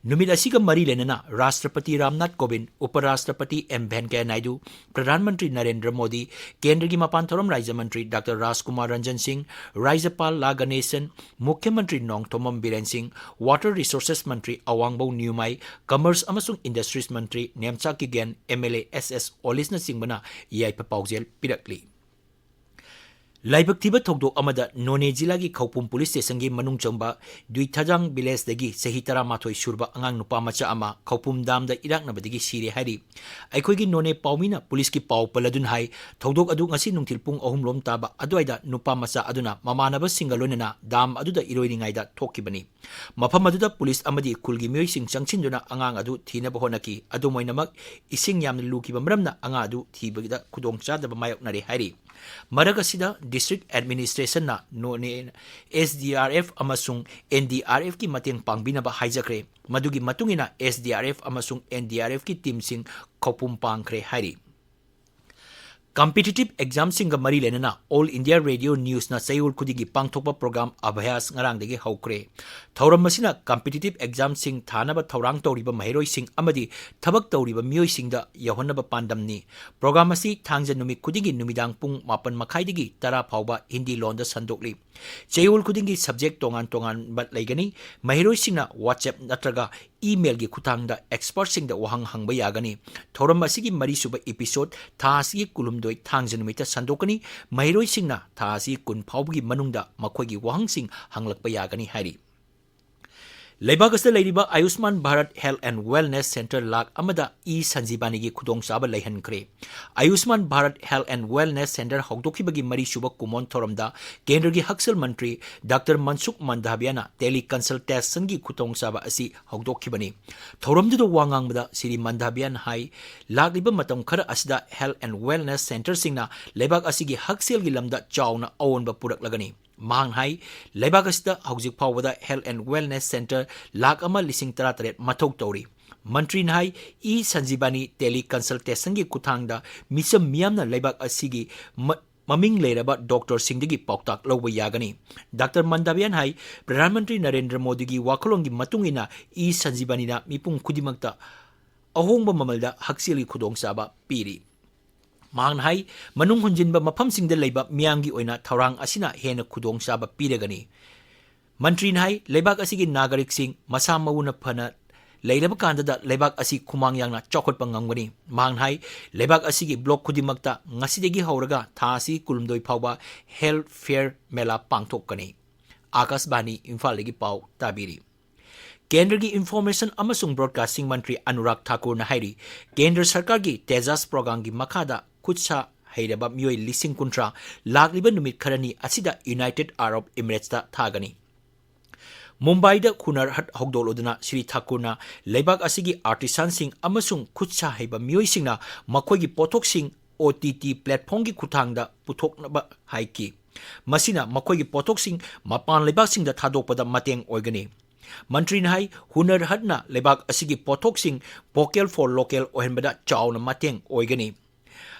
ꯅꯨꯃꯤꯠ ꯑꯁꯤꯒ ꯃꯔꯤ ꯂꯩꯅꯅ ꯔꯥꯁꯇ꯭ꯔꯄꯇꯤ ꯔꯥꯝꯅꯥꯊ ꯀꯣꯕꯤꯟꯗ, ꯎꯄ ꯔꯥꯁꯇ꯭ꯔꯄꯇꯤ ꯑꯦꯝ ꯚꯦꯡꯀꯌꯥ ꯅꯥꯏꯗꯨ, ꯄ꯭ꯔꯙꯥꯟ ꯃꯟꯇ꯭ꯔꯤ ꯅꯔꯦꯟꯗ꯭ꯔ ꯃꯣꯗꯤ, ꯀꯦꯟꯗ꯭ꯔꯒꯤ ꯃꯄꯥꯟ ꯊꯧꯔꯝ ꯔꯥꯖ꯭ꯌ ꯃꯟꯇ꯭ꯔꯤ ꯗꯥꯛꯇꯔ ꯔꯥꯖꯀꯨꯃꯥꯔ ꯔꯟꯖꯟ ꯁꯤꯡ, ꯔꯥꯖ꯭ꯌꯄꯥꯜ ꯂꯥ ꯒꯅꯦꯁꯟ, ꯃꯨꯈ꯭ꯌ ꯃꯟꯇ꯭ꯔꯤ ꯅꯣꯡꯊꯣꯝꯕꯝ ꯕꯤꯔꯦꯟ ꯁꯤꯡ, Water Resources ꯃꯟꯇ꯭ꯔꯤ ꯑꯋꯥꯡꯕꯧ ꯅ꯭ꯌꯨꯃꯥꯏ, Commerce ꯑꯃꯁꯨꯡ Industries ꯃꯟꯇ꯭ꯔꯤ ꯅꯦꯝꯆꯥꯛ ꯀꯤꯒꯦꯟ, MLA S S ꯑꯣꯂꯤꯁꯅꯆꯤꯡꯕꯅ ꯌꯥꯏꯐ ꯄꯥꯎꯖꯦꯜ ꯄꯤꯔꯛꯂꯤ꯫ ꯂꯥꯏꯕꯛ ꯊꯤꯕ ꯊꯧꯗꯣꯛ ꯑꯃꯗ ꯅꯣꯅꯦ ꯖꯤꯂꯥꯒꯤ ꯈꯧꯄꯨꯝ ꯄꯨꯂꯤꯁ ꯁ꯭ꯇꯦꯁꯟꯒꯤ ꯃꯅꯨꯡ ꯆꯪꯕ ꯗꯨꯏꯊꯥꯖꯥꯡ ꯚꯤꯂꯦꯖꯇꯒꯤ ꯆꯍꯤ ꯇꯔꯥꯃꯥꯊꯣꯏ ꯁꯨꯔꯕ ꯑꯉꯥꯡ ꯅꯨꯄꯥ ꯃꯆꯥ ꯑꯃ ꯈꯧꯄꯨꯝ ꯗꯥꯝꯗ ꯏꯔꯥꯛꯅꯕꯗꯒꯤ ꯁꯤꯔꯦ ꯍꯥꯏꯔꯤ꯫ ꯑꯩꯈꯣꯏꯒꯤ ꯅꯣꯅꯦ ꯄꯥꯎꯃꯤꯅ ꯄꯨꯂꯤꯁꯀꯤ ꯄꯥꯎ ꯄꯜꯂꯗꯨꯅ ꯍꯥꯏ, ꯊꯧꯗꯣꯛ ꯑꯗꯨ ꯉꯁꯤ ꯅꯨꯡꯊꯤꯜ ꯄꯨꯡ ꯑꯍꯨꯝ ꯂꯣꯝ ꯇꯥꯕ ꯑꯗꯨꯋꯥꯏꯗ ꯅꯨꯄꯥ ꯃꯆꯥ ꯑꯗꯨꯅ ꯃꯃꯥꯟꯅꯕꯁꯤꯡꯒ ꯂꯣꯏꯅꯅ ꯗꯥꯝ ꯑꯗꯨꯗ ꯏꯔꯣꯏꯔꯤꯉꯩꯗ ꯊꯣꯛꯈꯤꯕꯅꯤ꯫ ꯃꯐꯝ ꯑꯗꯨꯗ ꯄꯨꯂꯤꯁ ꯑꯃꯗꯤ ꯈꯨꯜꯒꯤ ꯃꯤꯑꯣꯏꯁꯤꯡ ꯆꯪꯁꯤꯟꯗꯨꯅ ꯑꯉꯥꯡ ꯑꯗꯨ ꯊꯤꯅꯕ ꯍꯣꯠꯅꯈꯤ꯫ ꯑꯗꯨꯝ ꯑꯣꯏꯅꯃꯛ, ꯏꯁꯤꯡ ꯌꯥꯝꯅ ꯂꯨꯈꯤꯕ ꯃꯔꯝꯅ ꯑꯉꯥꯡ ꯑꯗꯨ ꯊꯤꯕꯗ ꯈꯨꯗꯣꯡꯆꯥꯗꯕ ꯃꯥꯌꯣꯛꯅꯔꯦ ꯍꯥꯏꯔꯤ꯫ ꯃꯔꯛ ꯑꯁꯤꯗ, District Administrationꯅ ꯅꯣꯅꯦ S D R F ꯑꯃꯁꯨꯡ N D R Fꯀꯤ ꯃꯇꯦꯡ ꯄꯥꯡꯕꯤꯅꯕ ꯍꯥꯏꯖꯈ꯭ꯔꯦ꯫ ꯃꯗꯨꯒꯤ ꯃꯇꯨꯡ ꯏꯟꯅ S D R F ꯑꯃꯁꯨꯡ N D R Fꯀꯤ teamꯁꯤꯡ ꯈꯧꯄꯨꯝ ꯄꯥꯡꯈ꯭ꯔꯦ ꯍꯥꯏꯔꯤ꯫ Competitive examꯁꯤꯡꯒ ꯃꯔꯤ ꯂꯩꯅꯅ All India Radio Newsꯅ ꯆꯌꯣꯜ ꯈꯨꯗꯤꯡꯒꯤ ꯄꯥꯡꯊꯣꯛꯄ program ꯑꯚ꯭ꯌꯥꯁ ꯉꯔꯥꯡꯗꯒꯤ ꯍꯧꯈ꯭ꯔꯦ꯫ ꯊꯧꯔꯝ ꯑꯁꯤꯅ competitive examꯁꯤꯡ ꯊꯥꯅꯕ ꯊꯧꯔꯥꯡ ꯇꯧꯔꯤꯕ ꯃꯍꯩꯔꯣꯏꯁꯤꯡ ꯑꯃꯗꯤ ꯊꯕꯛ ꯇꯧꯔꯤꯕ ꯃꯤꯑꯣꯏꯁꯤꯡꯗ ꯌꯧꯍꯟꯅꯕ ꯄꯥꯟꯗꯝꯅꯤ꯫ Program ꯑꯁꯤ ꯊꯥꯡꯖ ꯅꯨꯃꯤꯠ ꯈꯨꯗꯤꯡꯒꯤ ꯅꯨꯃꯤꯗꯥꯡ ꯄꯨꯡ ꯃꯥꯄꯟ ꯃꯈꯥꯏꯗꯒꯤ ꯇꯔꯥ ꯐꯥꯎꯕ ꯍꯤꯟꯗꯤ ꯂꯣꯟꯗ ꯁꯟꯗꯣꯛꯂꯤ꯫ ꯆꯌꯣꯜ ꯈꯨꯗꯤꯡꯒꯤ subject ꯇꯣꯉꯥꯟ ꯇꯣꯉꯥꯟꯕ ꯂꯩꯒꯅꯤ꯫ ꯃꯍꯩꯔꯣꯏꯁꯤꯡꯅ WhatsApp ꯅꯠꯇ꯭ꯔꯒ emailꯒꯤ ꯈꯨꯠꯊꯥꯡꯗ expertꯁꯤꯡꯗ ꯋꯥꯍꯪ ꯍꯪꯕ ꯌꯥꯒꯅꯤ꯫ ꯊꯧꯔꯝ ꯑꯁꯤꯒꯤ ꯃꯔꯤꯁꯨꯕ episode ꯊꯥ ꯑꯁꯤꯒꯤ ꯀꯨꯟꯍꯨꯝꯗꯣꯏ ꯊꯥꯡꯖ ꯅꯨꯃꯤꯠꯇ ꯁꯟꯗꯣꯛꯀꯅꯤ꯫ ꯃꯍꯩꯔꯣꯏꯁꯤꯡꯅ ꯊꯥ ꯑꯁꯤꯒꯤ ꯀꯨꯟ ꯐꯥꯎꯕꯒꯤ ꯃꯅꯨꯡꯗ ꯃꯈꯣꯏꯒꯤ ꯋꯥꯍꯪꯁꯤꯡ ꯍꯪꯂꯛꯄ ꯌꯥꯒꯅꯤ ꯍꯥꯏꯔꯤ꯫ ꯂꯩꯕꯥꯛ ꯑꯁꯤꯗ ꯂꯩꯔꯤꯕ Ayushman Bharat Health and Wellness Center lakh ꯑꯃꯗ e-Sanjeevaniꯒꯤ ꯈꯨꯗꯣꯡꯆꯥꯕ ꯂꯩꯍꯟꯈ꯭ꯔꯦ꯫ Ayushman Bharat Health and Wellness Center ꯍꯧꯗꯣꯛꯈꯤꯕꯒꯤ ꯃꯔꯤꯁꯨꯕ ꯀꯨꯃꯣꯟ ꯊꯧꯔꯝꯗ ꯀꯦꯟꯗ꯭ꯔꯒꯤ ꯍꯛꯁꯦꯜ ꯃꯟꯇ꯭ꯔꯤ ꯗꯥꯛꯇꯔ ꯃꯟꯁꯨꯈ ꯃꯟꯗꯥꯚꯤꯌꯥꯅ tele consultationꯒꯤ ꯈꯨꯗꯣꯡꯆꯥꯕ ꯑꯁꯤ ꯍꯧꯗꯣꯛꯈꯤꯕꯅꯤ꯫ ꯊꯧꯔꯝꯗꯨꯗ ꯋꯥ ꯉꯥꯡꯕꯗ ꯁ꯭ꯔꯤ ꯃꯟꯗꯥꯚꯤꯌꯥꯅ ꯍꯥꯏ, ꯂꯥꯛꯂꯤꯕ ꯃꯇꯝ ꯈꯔ ꯑꯁꯤꯗ health and wellness centerꯁꯤꯡꯅ ꯂꯩꯕꯥꯛ ꯑꯁꯤꯒꯤ ꯍꯛꯁꯦꯜꯒꯤ ꯂꯝꯗ ꯆꯥꯎꯅ ꯑꯑꯣꯟꯕ ꯄꯨꯔꯛꯂꯒꯅꯤ꯫ ꯃꯍꯥꯛꯅ ꯍꯥꯏ, ꯂꯩꯕꯥꯛ ꯑꯁꯤꯗ ꯍꯧꯖꯤꯛ ꯐꯥꯎꯕꯗ health and wellness center lakh ꯑꯃ ꯂꯤꯁꯤꯡ ꯇꯔꯥꯇꯔꯦꯠ ꯃꯊꯧ ꯇꯧꯔꯤ꯫ ꯃꯟꯇ꯭ꯔꯤꯅ ꯍꯥꯏ, e-Sanjeevani tele consultationꯒꯤ ꯈꯨꯠꯊꯥꯡꯗ ꯃꯤꯆꯝ ꯃꯤꯌꯥꯝꯅ ꯂꯩꯕꯥꯛ ꯑꯁꯤꯒꯤ ꯃ-, ꯃꯃꯤꯡ ꯂꯩꯔꯕ doctorꯁꯤꯡꯗꯒꯤ ꯄꯥꯎꯇꯥꯛ ꯂꯧꯕ ꯌꯥꯒꯅꯤ꯫ ꯗꯥꯛꯇꯔ ꯃꯟꯗꯥꯚꯤꯌꯥꯟ ꯍꯥꯏ, ꯄ꯭ꯔꯙꯥꯟ ꯃꯟꯇ꯭ꯔꯤ ꯅꯔꯦꯟꯗ꯭ꯔ ꯃꯣꯗꯤꯒꯤ ꯋꯥꯈꯜꯂꯣꯟꯒꯤ ꯃꯇꯨꯡ ꯏꯟꯅ e-Sanjeevaniꯅ ꯃꯤꯄꯨꯝ ꯈꯨꯗꯤꯡꯃꯛꯇ ꯑꯍꯣꯡꯕ ꯃꯃꯜꯗ ꯍꯛꯁꯦꯜꯒꯤ ꯈꯨꯗꯣꯡꯆꯥꯕ ꯄꯤꯔꯤ꯫ ꯃꯍꯥꯛꯅ ꯍꯥꯏ, ꯃꯅꯨꯡ ꯍꯨꯟꯖꯤꯟꯕ ꯃꯐꯝꯁꯤꯡꯗ ꯂꯩꯕ ꯃꯤꯌꯥꯝꯒꯤ ꯑꯣꯏꯅ ꯊꯧꯔꯥꯡ ꯑꯁꯤꯅ ꯍꯦꯟꯅ ꯈꯨꯗꯣꯡꯆꯥꯕ ꯄꯤꯔꯒꯅꯤ꯫ ꯃꯟꯇ꯭ꯔꯤꯅ ꯍꯥꯏ, ꯂꯩꯕꯥꯛ ꯑꯁꯤꯒꯤ ꯅꯥꯒꯔꯤꯛꯁꯤꯡ ꯃꯁꯥ ꯃꯎꯅ ꯐꯅ ꯂꯩꯔꯕ ꯀꯥꯟꯗꯗ ꯂꯩꯕꯥꯛ ꯑꯁꯤ ꯈꯨꯃꯥꯡ ꯌꯥꯡꯅ ꯆꯥꯎꯈꯠꯄ ꯉꯝꯒꯅꯤ꯫ ꯃꯍꯥꯛꯅ ꯍꯥꯏ, ꯂꯩꯕꯥꯛ ꯑꯁꯤꯒꯤ block ꯈꯨꯗꯤꯡꯃꯛꯇ ꯉꯁꯤꯗꯒꯤ ꯍꯧꯔꯒ ꯊꯥ ꯑꯁꯤꯒꯤ ꯀꯨꯟꯍꯨꯝꯗꯣꯏ ꯐꯥꯎꯕ health fair ꯃꯦꯂꯥ ꯄꯥꯡꯊꯣꯛꯀꯅꯤ꯫ ꯑꯥꯀꯥꯁꯕꯥꯅꯤ ꯏꯝꯐꯥꯜꯗꯒꯤ ꯄꯥꯎ ꯇꯥꯕꯤꯔꯤ꯫ ꯀꯦꯟꯗ꯭ꯔꯒꯤ Information ꯑꯃꯁꯨꯡ Broadcasting ꯃꯟꯇ꯭ꯔꯤ ꯑꯅꯨꯔꯥꯒ ꯊꯥꯀꯨꯔꯅ ꯍꯥꯏꯔꯤ, ꯀꯦꯟꯗ꯭ꯔ ꯁꯔꯀꯥꯔꯒꯤ ꯇꯦꯖꯥꯁ programꯒꯤ ꯃꯈꯥꯗ ꯈꯨꯠꯁꯥ ꯍꯩꯔꯕ ꯃꯤꯑꯣꯏ ꯂꯤꯁꯤꯡ ꯀꯨꯟꯊ꯭ꯔꯥ ꯂꯥꯛꯂꯤꯕ ꯅꯨꯃꯤꯠ ꯈꯔꯅꯤ ꯑꯁꯤꯗ United Arab Emiratesꯇ ꯊꯥꯒꯅꯤ꯫ ꯃꯨꯝꯕꯥꯏꯗ ꯍꯨꯅꯔ ꯍꯠ ꯍꯧꯗꯣꯛꯂꯨꯗꯨꯅ ꯁ꯭ꯔꯤ ꯊꯥꯀꯨꯔꯅ ꯂꯩꯕꯥꯛ ꯑꯁꯤꯒꯤ artisanꯁꯤꯡ ꯑꯃꯁꯨꯡ ꯈꯨꯠꯁꯥ ꯍꯩꯕ ꯃꯤꯑꯣꯏꯁꯤꯡꯅ ꯃꯈꯣꯏꯒꯤ ꯄꯣꯠꯊꯣꯛꯁꯤꯡ OTT platformꯒꯤ ꯈꯨꯠꯊꯥꯡꯗ ꯄꯨꯊꯣꯛꯅꯕ ꯍꯥꯏꯈꯤ꯫ ꯃꯁꯤꯅ ꯃꯈꯣꯏꯒꯤ ꯄꯣꯠꯊꯣꯛꯁꯤꯡ ꯃꯄꯥꯟ ꯂꯩꯕꯥꯛꯁꯤꯡꯗ ꯊꯥꯗꯣꯛꯄꯗ ꯃꯇꯦꯡ ꯑꯣꯏꯒꯅꯤ꯫ ꯃꯟꯇ꯭ꯔꯤꯅ ꯍꯥꯏ, ꯍꯨꯅꯔ ꯍꯠꯅ ꯂꯩꯕꯥꯛ ꯑꯁꯤꯒꯤ ꯄꯣꯠꯊꯣꯛꯁꯤꯡ vocal for local ꯑꯣꯏꯍꯟꯕꯗ ꯆꯥꯎꯅ ꯃꯇꯦꯡ ꯑꯣꯏꯒꯅꯤ꯫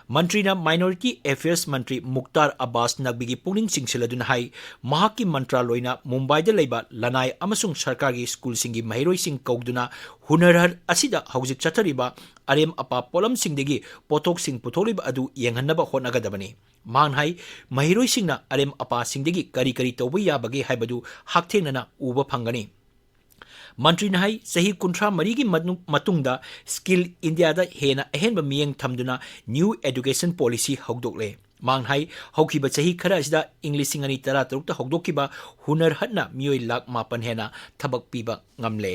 ꯃꯟꯇ꯭ꯔꯤꯅ Minority Affairs ꯃꯟꯇ꯭ꯔꯤ ꯃꯨꯛꯇꯥꯔ ꯑꯕꯥꯁ ꯅꯛꯕꯤꯒꯤ ꯄꯨꯛꯅꯤꯡ ꯆꯤꯡꯁꯤꯜꯂꯗꯨꯅ ꯍꯥꯏ, ꯃꯍꯥꯛꯀꯤ ꯃꯟꯇ꯭ꯔꯥꯂꯣꯏꯅ ꯃꯨꯝꯕꯥꯏꯗ ꯂꯩꯕ ꯂꯅꯥꯏ ꯑꯃꯁꯨꯡ ꯁꯔꯀꯥꯔꯒꯤ ꯁ꯭ꯀꯨꯜꯁꯤꯡꯒꯤ ꯃꯍꯩꯔꯣꯏꯁꯤꯡ ꯀꯧꯗꯨꯅ ꯍꯨꯅꯔ ꯍꯠ ꯑꯁꯤꯗ ꯍꯧꯖꯤꯛ ꯆꯠꯊꯔꯤꯕ ꯑꯔꯦꯝ ꯑꯄꯥ ꯄꯣꯠꯂꯝꯁꯤꯡꯗꯒꯤ ꯄꯣꯠꯊꯣꯛꯁꯤꯡ ꯄꯨꯊꯣꯛꯂꯤꯕ ꯑꯗꯨ ꯌꯦꯡꯍꯟꯅꯕ ꯍꯣꯠꯅꯒꯗꯕꯅꯤ꯫ ꯃꯍꯥꯛꯅ ꯍꯥꯏ, ꯃꯍꯩꯔꯣꯏꯁꯤꯡꯅ ꯑꯔꯦꯝ ꯑꯄꯥꯁꯤꯡꯗꯒꯤ ꯀꯔꯤ ꯀꯔꯤ ꯇꯧꯕ ꯌꯥꯕꯒꯦ ꯍꯥꯏꯕꯗꯨ ꯍꯛꯊꯦꯡꯅꯅ ꯎꯕ ꯐꯪꯒꯅꯤ꯫ ꯃꯟꯇ꯭ꯔꯤꯅ ꯍꯥꯏ, ꯆꯍꯤ ꯀꯨꯟꯊ꯭ꯔꯥ ꯃꯔꯤꯒꯤ ꯃꯅꯨꯡ-, ꯃꯇꯨꯡꯗ ꯁ꯭ꯀꯤꯜ ꯏꯟꯗꯤꯌꯥꯗ ꯍꯦꯟꯅ ꯑꯍꯦꯟꯕ ꯃꯤꯠꯌꯦꯡ ꯊꯝꯗꯨꯅ ꯅ꯭ꯌꯨ ꯑꯦꯗꯨꯀꯦꯁꯟ ꯄꯣꯂꯤꯁꯤ ꯍꯧꯗꯣꯛꯂꯦ꯫ ꯃꯍꯥꯛꯅ ꯍꯥꯏ, ꯍꯧꯈꯤꯕ ꯆꯍꯤ ꯈꯔ ꯑꯁꯤꯗ ꯏꯪ ꯂꯤꯁꯤꯡ ꯑꯅꯤ ꯇꯔꯥꯇꯔꯨꯛꯇ ꯍꯧꯗꯣꯛꯈꯤꯕ ꯍꯨꯅꯔ ꯍꯠꯅ ꯃꯤꯑꯣꯏ ꯂꯥꯈ ꯃꯥꯄꯟ ꯍꯦꯟꯅ ꯊꯕꯛ ꯄꯤꯕ ꯉꯝꯂꯦ꯫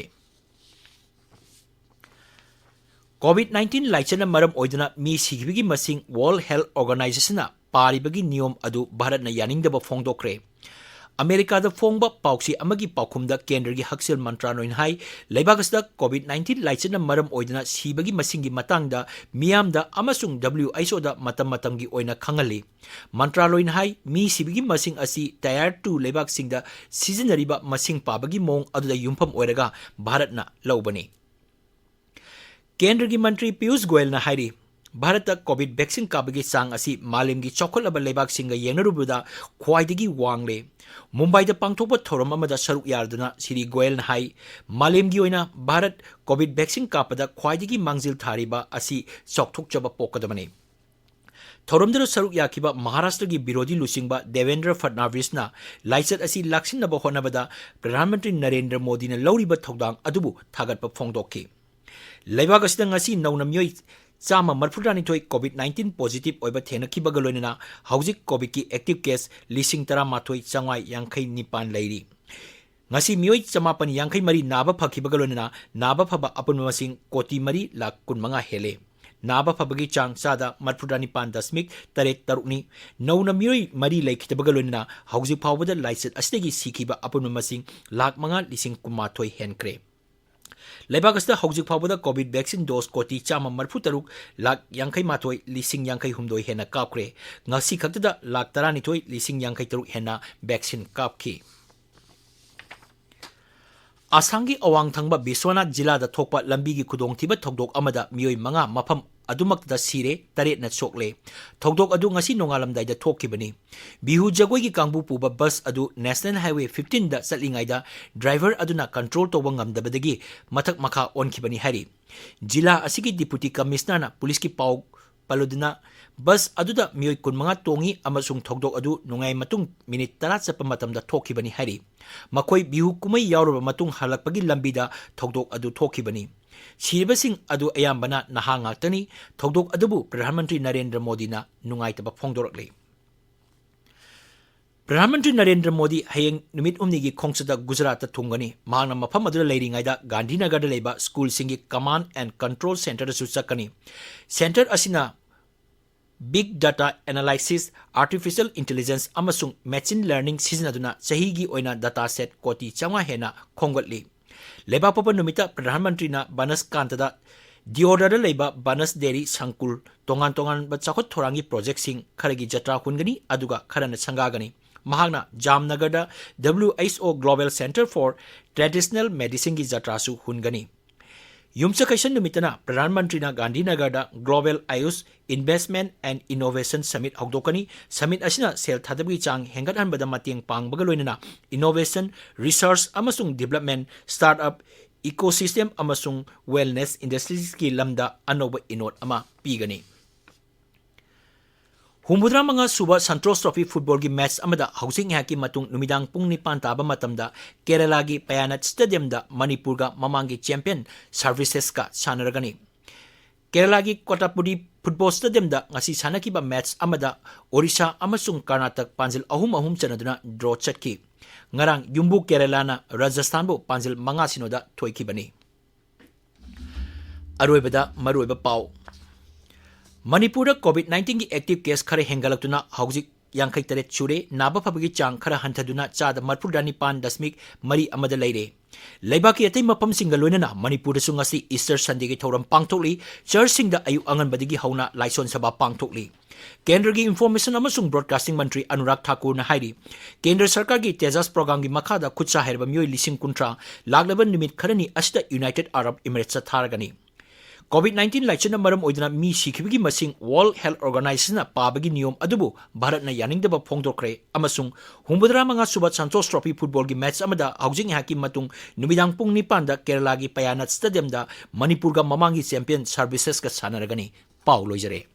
COVID nineteen ꯂꯥꯏꯆꯠꯅ ꯃꯔꯝ ꯑꯣꯏꯗꯨꯅ ꯃꯤ ꯁꯤꯈꯤꯕꯒꯤ ꯃꯁꯤꯡ World Health Organizationꯅ ꯄꯥꯔꯤꯕꯒꯤ ꯅꯤꯌꯣꯝ ꯑꯗꯨ ꯚꯥꯔꯠꯅ ꯌꯥꯅꯤꯡꯗꯕ ꯐꯣꯡꯗꯣꯛꯈ꯭ꯔꯦ꯫ ꯑꯃꯦꯔꯤꯀꯥꯗ ꯐꯣꯡꯕ ꯄꯥꯎꯆꯦ ꯑꯃꯒꯤ ꯄꯥꯎꯈꯨꯝꯗ ꯀꯦꯟꯗ꯭ꯔꯒꯤ ꯍꯛꯁꯦꯜ ꯃꯟꯇ꯭ꯔꯥꯂꯣꯏꯅ ꯍꯥꯏ, ꯂꯩꯕꯥꯛ ꯑꯁꯤꯗ COVID nineteen ꯂꯥꯏꯆꯠꯅ ꯃꯔꯝ ꯑꯣꯏꯗꯨꯅ ꯁꯤꯕꯒꯤ ꯃꯁꯤꯡꯒꯤ ꯃꯇꯥꯡꯗ ꯃꯤꯌꯥꯝꯗ ꯑꯃꯁꯨꯡ WHOꯗ ꯃꯇꯝ ꯃꯇꯝꯒꯤ ꯑꯣꯏꯅ ꯈꯪꯍꯜꯂꯤ꯫ ꯃꯟꯇ꯭ꯔꯥꯂꯣꯏꯅ ꯍꯥꯏ, ꯃꯤ ꯁꯤꯕꯒꯤ ꯃꯁꯤꯡ ꯑꯁꯤ Tier two ꯂꯩꯕꯥꯛꯁꯤꯡꯗ ꯁꯤꯖꯤꯟꯅꯔꯤꯕ ꯃꯁꯤꯡ ꯄꯥꯕꯒꯤ ꯃꯑꯣꯡ ꯑꯗꯨꯗ ꯌꯨꯝꯐꯝ ꯑꯣꯏꯔꯒ ꯚꯥꯔꯠꯅ ꯂꯧꯕꯅꯤ꯫ ꯀꯦꯟꯗ꯭ꯔꯒꯤ ꯃꯟꯇ꯭ꯔꯤ ꯄꯤꯌꯨꯁ ꯒꯣꯌꯜꯅ ꯍꯥꯏꯔꯤ, ꯚꯥꯔꯠꯇ COVID vaccine ꯀꯥꯞꯄꯒꯤ ꯆꯥꯡ ꯑꯁꯤ ꯃꯥꯂꯦꯝꯒꯤ ꯆꯥꯎꯈꯠꯂꯕ ꯂꯩꯕꯥꯛꯁꯤꯡꯒ ꯌꯦꯡꯅꯔꯨꯕꯗ ꯈ꯭ꯋꯥꯏꯗꯒꯤ ꯋꯥꯡꯂꯦ꯫ ꯃꯨꯝꯕꯥꯏꯗ ꯄꯥꯡꯊꯣꯛꯄ ꯊꯧꯔꯝ ꯑꯃꯗ ꯁꯔꯨꯛ ꯌꯥꯗꯨꯅ ꯁ꯭ꯔꯤ ꯒꯣꯌꯜꯅ ꯍꯥꯏ, ꯃꯥꯂꯦꯝꯒꯤ ꯑꯣꯏꯅ ꯚꯥꯔꯠ COVID vaccine ꯀꯥꯞꯄꯗ ꯈ꯭ꯋꯥꯏꯗꯒꯤ ꯃꯥꯡꯖꯤꯜ ꯊꯥꯔꯤꯕ ꯑꯁꯤ ꯆꯥꯎꯊꯣꯛꯆꯕ ꯄꯣꯛꯀꯗꯕꯅꯤ꯫ ꯊꯧꯔꯝꯗꯨꯗ ꯁꯔꯨꯛ ꯌꯥꯈꯤꯕ ꯃꯍꯥꯔꯥꯁꯇ꯭ꯔꯒꯤ ꯕꯤꯔꯣꯙꯤ ꯂꯨꯆꯤꯡꯕ ꯗꯦꯕꯦꯟꯗ꯭ꯔ ꯐꯠꯅꯥꯚꯤꯁꯅ ꯂꯥꯏꯆꯠ ꯑꯁꯤ ꯂꯥꯛꯁꯤꯟꯅꯕ ꯍꯣꯠꯅꯕꯗ ꯄ꯭ꯔꯙꯥꯟ ꯃꯟꯇ꯭ꯔꯤ ꯅꯔꯦꯟꯗ꯭ꯔ ꯃꯣꯗꯤꯅ ꯂꯧꯔꯤꯕ ꯊꯧꯗꯥꯡ ꯑꯗꯨꯕꯨ ꯊꯥꯒꯠꯄ ꯐꯣꯡꯗꯣꯛꯈꯤ꯫ ꯂꯩꯕꯥꯛ ꯑꯁꯤꯗ ꯉꯁꯤ ꯅꯧꯅ ꯃꯤꯑꯣꯏ ꯆꯥꯝꯃ ꯃꯔꯤꯐꯨꯇꯔꯥꯅꯤꯊꯣꯏ COVID nineteen positive ꯑꯣꯏꯕ ꯊꯦꯡꯅꯈꯤꯕꯒ ꯂꯣꯏꯅꯅ ꯍꯧꯖꯤꯛ COVIDꯀꯤ active case ꯂꯤꯁꯤꯡ ꯇꯔꯥꯃꯥꯊꯣꯏ ꯆꯥꯝꯃꯉꯥ ꯌꯥꯡꯈꯩ ꯅꯤꯄꯥꯟ ꯂꯩꯔꯤ꯫ ꯉꯁꯤ ꯃꯤꯑꯣꯏ ꯆꯃꯥꯄꯟ ꯌꯥꯡꯈꯩ ꯃꯔꯤ ꯅꯥꯕ ꯐꯈꯤꯕꯒ ꯂꯣꯏꯅꯅ ꯅꯥꯕ ꯐꯕ ꯑꯄꯨꯟꯕ ꯃꯁꯤꯡ ꯀꯣꯇꯤ ꯃꯔꯤ ꯂꯥꯈ ꯀꯨꯟꯃꯉꯥ ꯍꯦꯜꯂꯦ꯫ ꯅꯥꯕ ꯐꯕꯒꯤ ꯆꯥꯡ ꯆꯥꯗ ꯃꯔꯤꯐꯨꯇꯔꯥꯅꯤꯄꯥꯟ ꯗꯁꯃꯤꯛ ꯇꯔꯦꯠ ꯇꯔꯨꯛꯅꯤ꯫ ꯅꯧꯅ ꯃꯤꯑꯣꯏ ꯃꯔꯤ ꯂꯩꯈꯤꯗꯕꯒ ꯂꯣꯏꯅꯅ ꯍꯧꯖꯤꯛ ꯐꯥꯎꯕꯗ ꯂꯥꯏꯆꯠ ꯑꯁꯤꯗꯒꯤ ꯁꯤꯈꯤꯕ ꯑꯄꯨꯟꯕ ꯃꯁꯤꯡ ꯂꯥꯈ ꯃꯉꯥ ꯂꯤꯁꯤꯡ ꯀꯨꯟꯃꯥꯊꯣꯏ ꯍꯦꯟꯈ꯭ꯔꯦ꯫ ꯂꯩꯕꯥꯛ ꯑꯁꯤꯗ ꯍꯧꯖꯤꯛ ꯐꯥꯎꯕꯗ COVID vaccine dose ꯀꯣꯇꯤ ꯆꯥꯝꯃ ꯃꯔꯤꯐꯨ ꯇꯔꯨꯛ ꯂꯥꯈ ꯌꯥꯡꯈꯩ ꯃꯥꯊꯣꯏ ꯂꯤꯁꯤꯡ ꯌꯥꯡꯈꯩ ꯍꯨꯝꯗꯣꯏ ꯍꯦꯟꯅ ꯀꯥꯞꯈ꯭ꯔꯦ꯫ ꯉꯁꯤ ꯈꯛꯇꯗ ꯂꯥꯈ ꯇꯔꯥꯅꯤꯊꯣꯏ ꯂꯤꯁꯤꯡ ꯌꯥꯡꯈꯩ ꯇꯔꯨꯛ ꯍꯦꯟꯅ vaccine ꯀꯥꯞꯈꯤ꯫ ꯑꯁꯥꯝꯒꯤ ꯑꯋꯥꯡ ꯊꯪꯕ ꯕꯤꯁ꯭ꯋꯥꯅꯥꯊ ꯖꯤꯂꯥꯗ ꯊꯣꯛꯄ ꯂꯝꯕꯤꯒꯤ ꯈꯨꯗꯣꯡꯊꯤꯕ ꯊꯧꯗꯣꯛ ꯑꯃꯗ ꯃꯤꯑꯣꯏ ꯃꯉꯥ ꯃꯐꯝ ꯑꯗꯨꯃꯛꯇꯗ ꯁꯤꯔꯦ, ꯇꯔꯦꯠꯅ ꯁꯣꯛꯂꯦ꯫ ꯊꯧꯗꯣꯛ ꯑꯗꯨ ꯉꯁꯤ ꯅꯣꯡꯉꯥꯜꯂꯝꯗꯥꯏꯗ ꯊꯣꯛꯈꯤꯕꯅꯤ꯫ ꯕꯤꯍꯨ ꯖꯒꯣꯏꯒꯤ ꯀꯥꯡꯕꯨ ꯄꯨꯕ ꯕꯁ ꯑꯗꯨ National Highway fifteen ꯗ ꯆꯠꯂꯤꯉꯩꯗ driver ꯑꯗꯨꯅ control ꯇꯧꯕ ꯉꯝꯗꯕꯗꯒꯤ ꯃꯊꯛ ꯃꯈꯥ ꯑꯣꯟꯈꯤꯕꯅꯤ ꯍꯥꯏꯔꯤ꯫ ꯖꯤꯂꯥ ꯑꯁꯤꯒꯤ Deputy Commissioner ꯅ ꯄꯨꯂꯤꯁꯀꯤ ꯄꯥꯎ ꯄꯜꯂꯨꯗꯨꯅ ꯕꯁ ꯑꯗꯨꯗ ꯃꯤꯑꯣꯏ ꯀꯨꯟꯃꯉꯥ ꯇꯣꯡꯏ ꯑꯃꯁꯨꯡ ꯊꯧꯗꯣꯛ ꯑꯗꯨ ꯅꯣꯡꯌꯥꯏ ꯃꯇꯨꯡ ꯃꯤꯅꯤꯠ ꯇꯔꯥ ꯆꯠꯄ ꯃꯇꯝꯗ ꯊꯣꯛꯈꯤꯕꯅꯤ ꯍꯥꯏꯔꯤ꯫ ꯃꯈꯣꯏ ꯕꯤꯍꯨ ꯀꯨꯝꯍꯩ ꯌꯥꯎꯔꯕ ꯃꯇꯨꯡ ꯍꯜꯂꯛꯄꯒꯤ ꯂꯝꯕꯤꯗ ꯊꯧꯗꯣꯛ ꯑꯗꯨ ꯊꯣꯛꯈꯤꯕꯅꯤ꯫ ꯁꯤꯔꯤꯕꯁꯤꯡ ꯑꯗꯨ ꯑꯌꯥꯝꯕꯅ ꯅꯍꯥ ꯉꯥꯛꯇꯅꯤ꯫ ꯊꯧꯗꯣꯛ ꯑꯗꯨꯕꯨ ꯄ꯭ꯔꯙꯥꯟ ꯃꯟꯇ꯭ꯔꯤ ꯅꯔꯦꯟꯗ꯭ꯔ ꯃꯣꯗꯤꯅ ꯅꯨꯡꯉꯥꯏꯇꯕ ꯐꯣꯡꯗꯣꯔꯛꯂꯤ꯫ ꯄ꯭ꯔꯙꯥꯟ ꯃꯟꯇ꯭ꯔꯤ ꯅꯔꯦꯟꯗ꯭ꯔ ꯃꯣꯗꯤ ꯍꯌꯦꯡ ꯅꯨꯃꯤꯠ ꯍꯨꯝꯅꯤꯒꯤ ꯈꯣꯡꯆꯠꯇ ꯒꯨꯖꯔꯥꯠꯇ ꯊꯨꯡꯒꯅꯤ꯫ ꯃꯍꯥꯛꯅ ꯃꯐꯝ ꯑꯗꯨꯗ ꯂꯩꯔꯤꯉꯩꯗ ꯒꯥꯟꯙꯤꯅꯒꯔꯗ ꯂꯩꯕ ꯁ꯭ꯀꯨꯜꯁꯤꯡꯒꯤ Command and Control Centre ꯗꯁꯨ ꯆꯠꯀꯅꯤ꯫ Centre ꯑꯁꯤꯅ Big Data Analysis, Artificial Intelligence ꯑꯃꯁꯨꯡ Machine Learning ꯁꯤꯖꯤꯟꯅꯗꯨꯅ ꯆꯍꯤꯒꯤ ꯑꯣꯏꯅ data set ꯀꯣꯇꯤ ꯆꯥꯝꯃꯉꯥ ꯍꯦꯟꯅ ꯈꯣꯝꯒꯠꯂꯤ꯫ ꯂꯩꯕꯥꯛꯄꯣꯛꯄ ꯅꯨꯃꯤꯠꯇ ꯄ꯭ꯔꯙꯥꯟ ꯃꯟꯇ꯭ꯔꯤꯅ ꯕꯅꯁꯀꯥꯟꯇꯗ ꯗꯤꯑꯣꯔꯗꯔꯗ ꯂꯩꯕ ꯕꯅꯁ ꯗꯦꯔꯤ ꯁꯪꯀꯨꯜ, ꯇꯣꯉꯥꯟ ꯇꯣꯉꯥꯟꯕ ꯆꯥꯎꯈꯠ ꯊꯧꯔꯥꯡꯒꯤ project ꯁꯤꯡ ꯈꯔꯒꯤ ꯖꯇ꯭ꯔꯥ ꯍꯨꯟꯒꯅꯤ, ꯑꯗꯨꯒ ꯈꯔꯅ ꯁꯪꯒꯥꯒꯅꯤ꯫ ꯃꯍꯥꯛꯅ ꯖꯥꯝꯅꯒꯔꯗ W H O Global Centre for Traditional Medicine ꯒꯤ ꯖꯇ꯭ꯔꯥꯁꯨ ꯍꯨꯟꯒꯅꯤ꯫ ꯌꯨꯝꯁꯀꯩꯁ ꯅꯨꯃꯤꯠꯇꯅ ꯄ꯭ꯔꯙꯥꯟ ꯃꯟꯇ꯭ꯔꯤꯅ ꯒꯥꯟꯙꯤꯅꯒꯔꯗ Global Ayush Investment and Innovation Summit ꯍꯧꯗꯣꯛꯀꯅꯤ꯫ Summit ꯑꯁꯤꯅ ꯁꯦꯜ ꯊꯥꯗꯕꯒꯤ ꯆꯥꯡ ꯍꯦꯟꯒꯠꯍꯟꯕꯗ ꯃꯇꯦꯡ ꯄꯥꯡꯕꯒ ꯂꯣꯏꯅꯅ innovation, research ꯑꯃꯁꯨꯡ development, startup, ecosystem ꯑꯃꯁꯨꯡ wellness industries ꯀꯤ ꯂꯝꯗ ꯑꯅꯧꯕ ꯏꯅꯣꯠ ꯑꯃ ꯄꯤꯒꯅꯤ꯫ ꯍꯨꯝꯐꯨꯇꯔꯥ ꯃꯉꯥ ꯁꯨꯕ Santosh Trophy football ꯒꯤ match ꯑꯃꯗ ꯍꯧꯖꯤꯛ ꯉꯥꯏꯍꯥꯛꯀꯤ ꯃꯇꯨꯡ ꯅꯨꯃꯤꯗꯥꯡ ꯄꯨꯡ ꯅꯤꯄꯥꯟ ꯇꯥꯕ ꯃꯇꯝꯗ ꯀꯦꯔꯂꯥꯒꯤ ꯄꯌꯥꯅꯠ stadium ꯗ ꯃꯅꯤꯄꯨꯔꯒ ꯃꯃꯥꯡꯒꯤ champion Services ꯀ ꯁꯥꯟꯅꯔꯒꯅꯤ꯫ ꯀꯦꯔꯂꯥꯒꯤ ꯀꯣꯇꯥꯄꯨꯗꯤ football stadium ꯗ ꯉꯁꯤ ꯁꯥꯟꯅꯈꯤꯕ match ꯑꯃꯗ ꯑꯣꯔꯤꯁꯥ ꯑꯃꯁꯨꯡ ꯀꯔꯅꯥꯇꯛ ꯄꯥꯟꯖꯤꯜ ꯑꯍꯨꯝ ꯑꯍꯨꯝ ꯆꯟꯅꯗꯨꯅ draw ꯆꯠꯈꯤ꯫ ꯉꯔꯥꯡ ꯌꯨꯝꯕꯨ ꯀꯦꯔꯂꯥꯅ ꯔꯥꯖꯁꯊꯥꯟꯕꯨ ꯄꯥꯟꯖꯤꯜ ꯃꯉꯥ ꯁꯤꯅꯣꯗ ꯊꯣꯏꯈꯤꯕꯅꯤ꯫ ꯑꯔꯣꯏꯕꯗ ꯃꯔꯨꯑꯣꯏꯕ ꯄꯥꯎ꯫ ꯃꯅꯤꯄꯨꯔꯗ COVID nineteen ꯒꯤ active case ꯈꯔ ꯍꯦꯟꯒꯠꯂꯛꯇꯨꯅ ꯍꯧꯖꯤꯛ ꯌꯥꯡꯈꯩ ꯇꯔꯦꯠ ꯁꯨꯔꯦ꯫ ꯅꯥꯕ ꯐꯕꯒꯤ ꯆꯥꯡ ꯈꯔ ꯍꯟꯊꯗꯨꯅ ꯆꯥꯗ ꯃꯔꯤꯐꯨꯇꯔꯥ ꯅꯤꯄꯥꯟ ꯗꯁꯃꯤꯛ ꯃꯔꯤ ꯑꯃꯗ ꯂꯩꯔꯦ꯫ ꯂꯩꯕꯥꯛꯀꯤ ꯑꯇꯩ ꯃꯐꯝꯁꯤꯡꯒ ꯂꯣꯏꯅꯅ ꯃꯅꯤꯄꯨꯔꯗꯁꯨ ꯉꯁꯤ Easter Sunday ꯒꯤ ꯊꯧꯔꯝ ꯄꯥꯡꯊꯣꯛꯂꯤ꯫ Church ꯁꯤꯡꯗ ꯑꯌꯨꯛ ꯑꯉꯟꯕꯗꯒꯤ ꯍꯧꯅ ꯂꯥꯏꯁꯣꯟ ꯁꯚꯥ ꯄꯥꯡꯊꯣꯛꯂꯤ꯫ ꯀꯦꯟꯗ꯭ꯔꯒꯤ Information ꯑꯃꯁꯨꯡ Broadcasting ꯃꯟꯇ꯭ꯔꯤ ꯑꯅꯨꯔꯥꯒ ꯊꯥꯀꯨꯔꯅ ꯍꯥꯏꯔꯤ, ꯀꯦꯟꯗ꯭ꯔ ꯁꯔꯀꯥꯔꯒꯤ ꯇꯦꯖꯥꯁ program ꯒꯤ ꯃꯈꯥꯗ ꯈꯨꯠꯁꯥ ꯍꯩꯔꯕ ꯃꯤꯑꯣꯏ ꯂꯤꯁꯤꯡ ꯀꯨꯟꯊ꯭ꯔꯥ ꯂꯥꯛꯂꯕ ꯅꯨꯃꯤꯠ ꯈꯔꯅꯤ ꯑꯁꯤꯗ United Arab Emirates ꯇ ꯊꯥꯔꯒꯅꯤ꯫ COVID nineteen ꯂꯥꯏꯆꯠꯅ ꯃꯔꯝ ꯑꯣꯏꯗꯨꯅ ꯃꯤ ꯁꯤꯈꯤꯕꯒꯤ ꯃꯁꯤꯡ World Health Organizationꯅ ꯄꯥꯕꯒꯤ ꯅꯤꯌꯣꯝ ꯑꯗꯨꯕꯨ ꯚꯥꯔꯠꯅ ꯌꯥꯅꯤꯡꯗꯕ ꯐꯣꯡꯗꯣꯛꯈ꯭ꯔꯦ ꯑꯃꯁꯨꯡ ꯍꯨꯝꯐꯨꯇꯔꯥ ꯃꯉꯥ ꯁꯨꯕ Santosh Trophy footballꯒꯤ match ꯑꯃꯗ ꯍꯧꯖꯤꯛ ꯉꯥꯏꯍꯥꯛꯀꯤ ꯃꯇꯨꯡ ꯅꯨꯃꯤꯗꯥꯡ ꯄꯨꯡ ꯅꯤꯄꯥꯟꯗ ꯀꯦꯔꯂꯥꯒꯤ ꯄꯌꯥꯅꯥꯠ Stadiumꯗ ꯃꯅꯤꯄꯨꯔꯒ ꯃꯃꯥꯡꯒꯤ champion Servicesꯀ ꯁꯥꯟꯅꯔꯒꯅꯤ꯫ ꯄꯥꯎ ꯂꯣꯏꯖꯔꯦ꯫